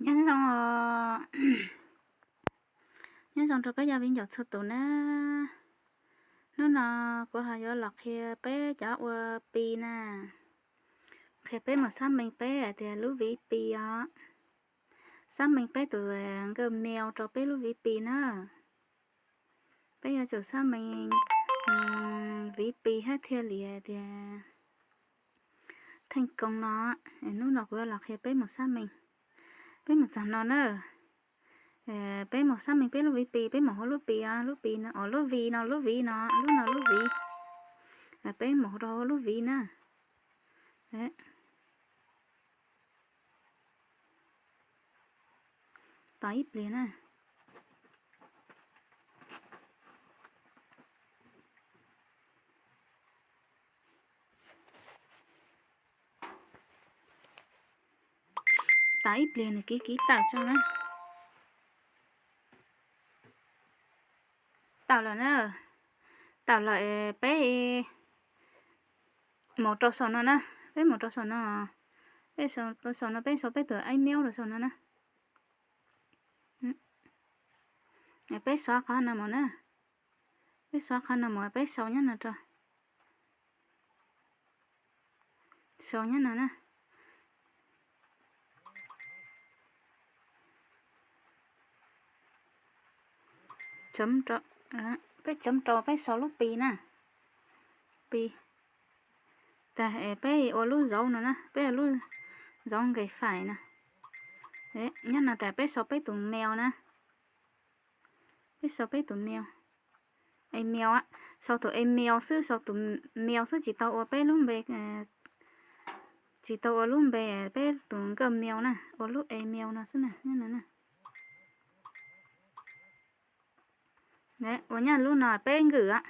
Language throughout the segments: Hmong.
Nyob zoo, nyob zoo rau peb cov viv ncaus txhua tus na. Hnub no kuv ho yuav los qhia peb cov ua Pi na. Qhia peb mus xab meej peb hais tias lub viv Pi os. Xab meej peb tus nkauj meo rau peb lub viv Pi na. Peb yuav tsum xab meej viv Pi hab thiaj li tias theej koos no. Hnub no kuv yuav los qhia peb mus xab meej. Peb mus txog no na. Peb mus xab meej peb lub viv Pi, peb mus hauv lub Pi, lub Pi no, lub viv no, lub viv no, lub no lub viv. Peb mus rau hauv lub viv na. Tos ib pliag na. Tos ib pliag nws kiv kiv tawm tso na. Tawm lawm na. Tawm lawm peb mus rau saum no na. Peb mus rau saum no. Peb rau saum no, peb sau peb tus email rau saum no na. Peb xov qhov no mus na. Peb xov qhov no mus, peb sau nyob no rau. Sau nyob no na. Peb chấm rau peb sau lub Pi na. Pi. Tag peb ua lub dấu no na, peb ua lub dấu nqes phải no. Nyob no tas peb sau peb tus mail na. Peb sau peb tus mail. Email, sau tus email xwb, sau tus mail xwb, tsis tau ua peb lub npe, tsis tau ua lub npe peb tus nkauj mail na, ua lub email no xwb na. Ua nyob lub no peb nkwm,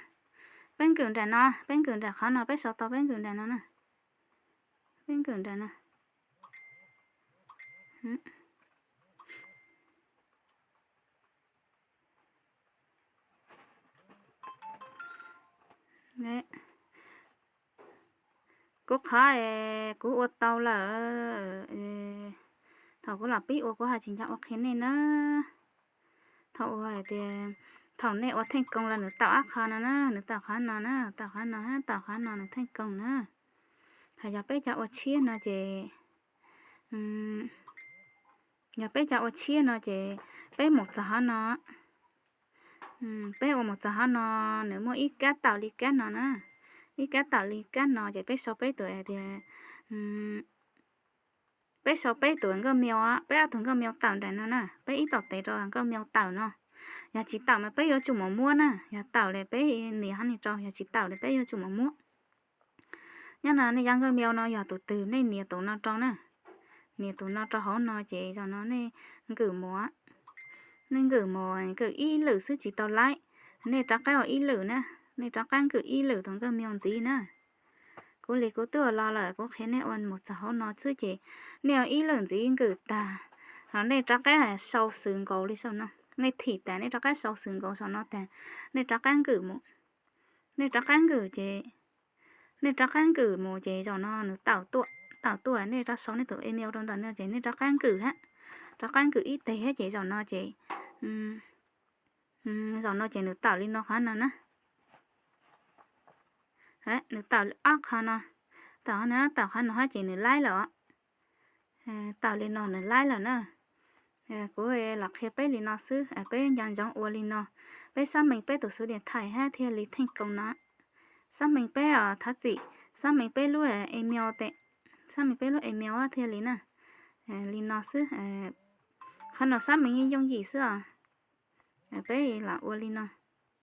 peb nkwm nram no, peb nkwm nram qhov no, peb sau tau peb nkwm nram no na. Peb nkwm nram no. Kuv qhov kuv ua tau lawm, thaum kuv los pib ua kuv ho tsis nco ua qhia nej na. Thaum ua hais tias, thaum nej ua theej koos los nws tawm ob qho no na, nws tawm qhov no na, tawm qhov no hab tawm qhov no nws theej koos na. Hos yog peb cov ua tshiab no ces, yog peb cov ua tshiab no ces peb mus txog qhov no, peb ua mus txog qhov no, nws muaj ib kab tawm li kab no na, ib kab tawm li kab no ces peb sau peb tus hais tias, peb sau peb tus nkauj mail, peb ob tug nkauj mail tawm nram no na, peb ib tau tes rau nkauj mail tawm no. Yog tsis tawm mas peb yuav tsum mus muab na, yog tawm li peb nias qhov no rau, yog tsis tawm li peb yuav tsum mus muab. Nyob no nej cov nkauj mail no yog tus twg nej nias tus no rau na, nias tus no rau hauv no ces zaum no nej nkwm mus, nej nkwm mus nkwm ib lwm xwb tsis tau laib. Nej rov qab ua ib lwm na, nej rov qab nkwm ib lwm tus nkauj mail ntxiv na. Kuv li kuv twb ua los lawm, kuv qhia nej ua mus txog hauv no xwb ces nej ua ib lwm ntxiv nkwm tag, ho nej rov qab sau xwv nkaus li saum no, nej thim tas nej rov qab sau xwv nkaus saum no tas, nej rov qab nkwm mus, nej rov qab nkwm ces, nej rov qab nkwm mus ces zaum no nws tawm tuaj, tawm tuaj nej rov sau nej tus email rau ntawm no ces nej rov qab nkwm hab, rov qab nkwm ib teg hab ces zaum no ces, zaum no ces nws tawm li no qhov no na. Nws tawm ob qho no, tawm qhov no, tawm qhov no hab ces nws laib lawm os. Tawm li no nws laib lawm na. Kuv los qhia peb li no xwb, peb nco ntsoov ua li no, peb xab meej peb tus xuv diam thaim hab thiaj li theej koos no. Xab meej peb os thov txim, xab meej peb lub email tes, xab meej peb lub email thiaj li na. Li no xwb, qhov no xab meej yooj yim xwb os. Peb los ua li no.